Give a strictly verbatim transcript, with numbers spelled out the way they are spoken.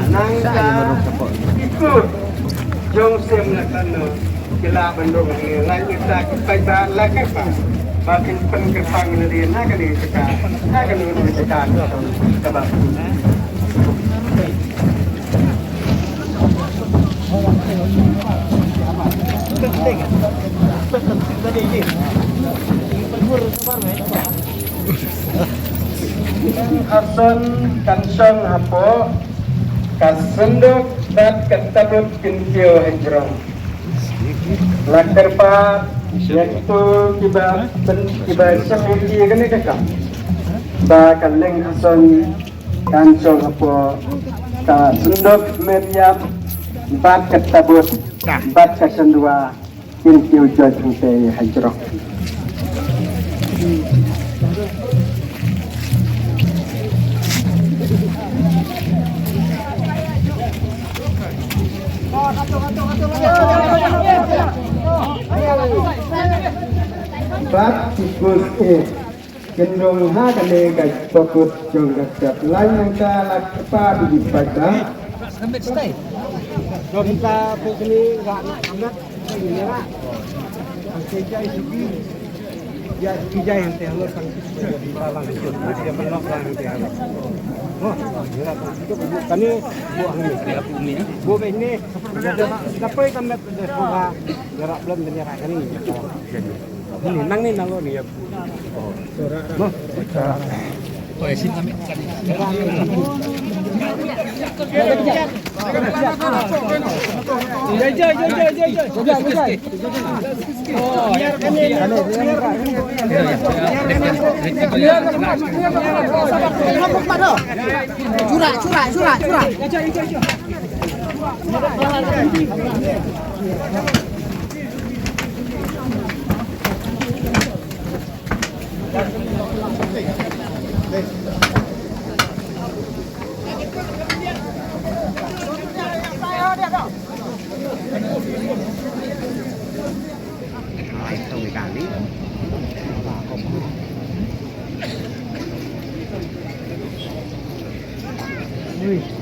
Nangta ikut jong sem la kano kila bendung ni lai kita kitai ba la ka ba ba kin pen ke pang ni na ka ni kita na ka ni ni kita ka ba. Hasan kan shong hapoh ka synduk bad ka tabut kyntiew hajrong. La kyrpad ïa kito kiba pyn kiba shem ïa kane ka kam ba ka Lieng Hasan kan shong hapoh ka synduk met ïap bad ka tabut bad ka syndua. Kin kiew jot hangtei hajrong. Bad tikus eh. Kyndong ha kane ka pokut jong ka step line nangta la kpa bidi paidbah. Jong ka pokni ga na kamrat. Ang sejai suki. Ya suki jai hangte halo sang. Palang itu. Dia menok lang hangte halo. Oh, kani bu hangni. Bu bini. Dapai kamrat de suka. Jarak belum menyerah kani. Ni nang ni nang ni ya. Chura, chura, chura, chura. Ui.